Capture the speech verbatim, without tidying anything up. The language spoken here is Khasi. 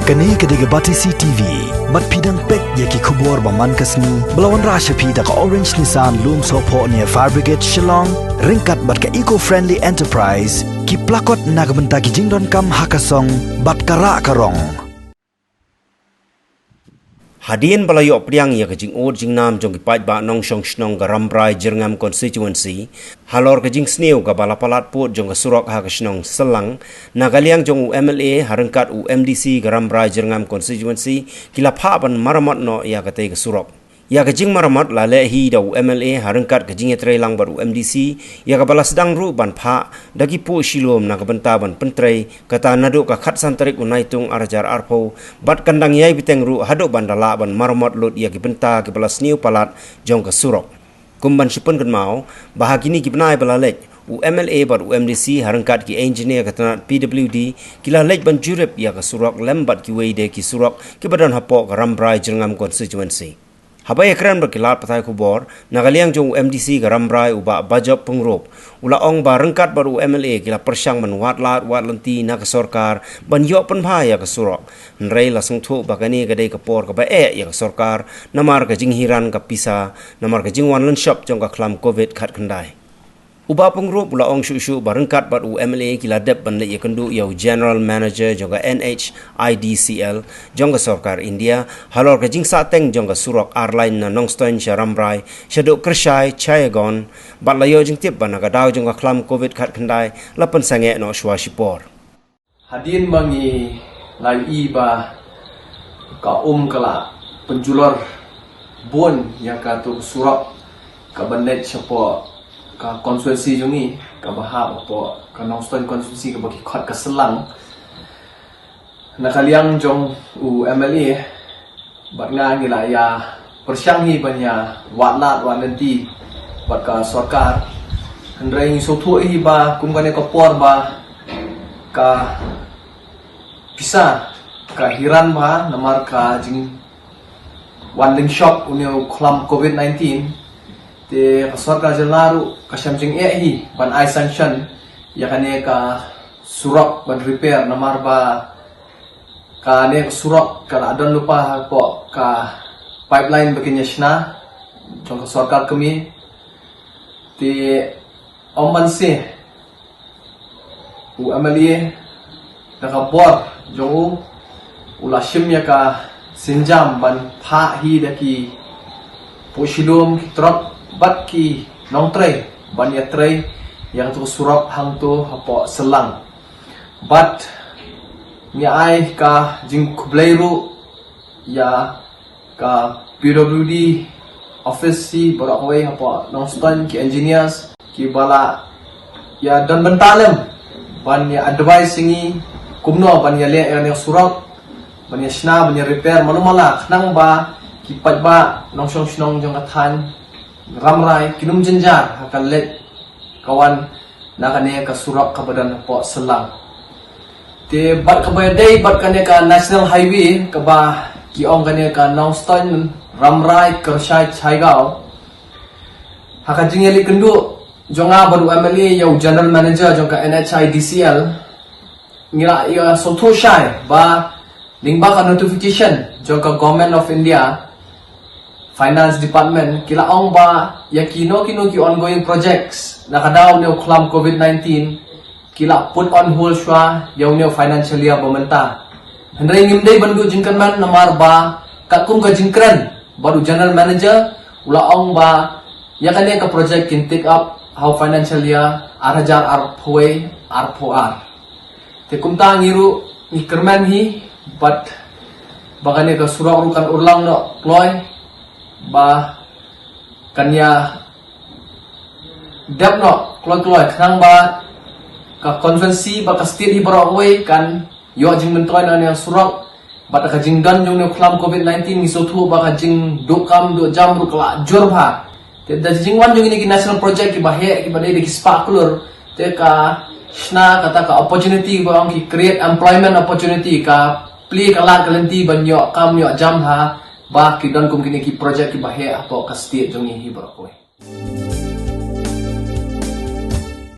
Kane ka dei ka Batesi T V. Bad phi dang peit ïa ki khubor ba man ka sngi ba la wanrah sha phi da ka Orange Nissan Lumsohphoh near Fire Brigade Shillong, ryngkat bad ka Eco Friendly Enterprise, ki plakot na ka bynta ki jingdonkam ha ka song bad ka rah ka rong. Hadien ba la ïoh pdiang ïa ka jingud jingnam jong ki paidbah nongshong shnong ka Rambrai Jyrngam Constituency, halor ka jingsniew kaba la palat pud jong ka surok ha ka shnong Selang, na ka liang jong u M L A ha ryngkat u M D C ka Rambrai Jyrngam Constituency, ki la phah ban maramot noh ïa katei ka surok. Ïa ka jingmaramot la leh hi da u M L A ha ryngkat ka jingïatreilang bad u M D C, ïa kaba la sdang ruh ban phah da ki puh shilum na ka bynta ban pyntrei, kata naduh ka khatsan tarik u Naitung ar hajar arphew, bad kan dang ïai bteng ruh haduh ban da lah ban maramot lut ïa ki bynta kiba la sniew palat jong ka surok. Kum ban shu pynkynmaw ba ha kine ki bnai ba la leit, u M L A bad u M D C ha ryngkat ki engineer ka tnat P W D ki la leit ban jurip ïa ka surok lem bad kiwei de ki surok kiba don hapoh ka Rambrai Jyrngam Constituency. Haba ïakren bad ki lad pathai khubor, na ka liang jong u M D C ka Rambrai u Bah Bajop Pyngrope, u la ong ba ryngkat bad u M L A ki la pyrshang ban wad lad wad lynti na ka sorkar ban ïoh pynbha ïa ka surok. Hynrei la sngewthuh ba kane ka dei ka por kaba eh ïa ka sorkar, namar ka jinghiran ka pisa, namar ka jingwan lynshop jong ka khlam Covid khatkhyndai. U Bah Pyngrope u la ong shuh shuh ba ryngkat bad u M L A ki la dep ban leit ïakynduh ïa u General Manager jong ka N H I D C L jong ka sorkar India, halor ka jingsahteng jong ka surok ar lane na Nongstoiñ sha Rambrai, shaduh Kyrshai Chittagong, bad la ïoh jingtip ba na ka daw jong ka khlam Covid khatkhyndai la pynsangeh noh shuwa shipor. Hadien ba ngi la ïohi ba ka um ka la pynjulor bun ïa katu ka surok kaba leit shapoh ka constituency jong ngi, kaba hap hapoh ka Nongstoiñ constituency kaba ki khot ka Selang. Na ka liang jong u M L A bad nga ngi la ïa pyrshang hi ban ïa wad lad wad lynti bad ka sorkar. Hynrei ngi sngewthuh hi ba kum kane ka por ba ka pisa ka hiran bha namar ka jingwan lynshop une u khlam Covid nineteen. Te ka sorkar jylla ruh ka shem jingeh hi ban ai sanction ïa kane ka surok ban repair namar ba kane ka surok ka la don lypa hapoh ka pipeline ba kin ïa shna jong ka sorkar kmie. Te ym banse u M L A da ka bor jong u u la shim ïa ka sienjam ban phah hi da ki puh shilum, ki trok bad ki nongtrei ban ïatrei ïa katu ka surok hangto hapoh Selang. Bad ngi ai ka jingkhublei ruh ïa ka P W D office hi baroh kawei hapoh Nongstoiñ, ki engineers kiba la ïa don bynta lem ban ïa advice ïa ngi kumno ban ïa leh ïa kane ka surok, ban ïa shna, ban ïa repair mano mala khnang ba ki paidbah nongshong shnong jong ka thaiñ Rambrai kin ym jynjar ha ka leit ka wan na kane ka surok kaba don hapoh Selang. Te bad kaba ïadei bad kane ka National Highway kaba ki ong kane ka Nongstoiñ, Rambrai, Kyrshai, Chittagong, ha ka jingïaleit kynduh jong nga bad u M L A ïa u General Manager jong ka N H I D C L, ngi la ïa sngewthuh shai ba lyngba ka notification jong ka Government of India Finance Department ki la ong ba ïa kino kino ki ongoing projects na ka daw une u khlam Covid nineteen ki la put on hold shuwa ïa une u financial year ba mynta. Hynrei ngim dei ban duh jingkyrmen namar ba katkum ka jingkren bad u General Manager u la ong ba ïa kane ka project kin take up ha u financial year ar hajar arphew wei arphew ar. Te kumta ngi ruh ngi kyrmen hi bad ba kane ka surok ruh kan urlong noh kloi ba kan ïa dep noh kloi kloi khnang ba ka constituency bad ka state hi baroh kawei kan ïoh jingmyntoi na kane ka surok. Bad ka jingdon jong une u khlam Covid nineteen ngi sngewthuh ba ka jingduh kam duh jam ruh ka la jur bha. Te da jingwan jong kine ki national project kiba heh kiba dei da ki spah klur, te ka shna kata ka opportunity ba ong ki create employment opportunity, ka plie ka lad ka lynti ban ïoh kam ïoh jam ha ba ki don kum kine ki project kiba heh hapoh ka state jong ngi hi baroh kawei.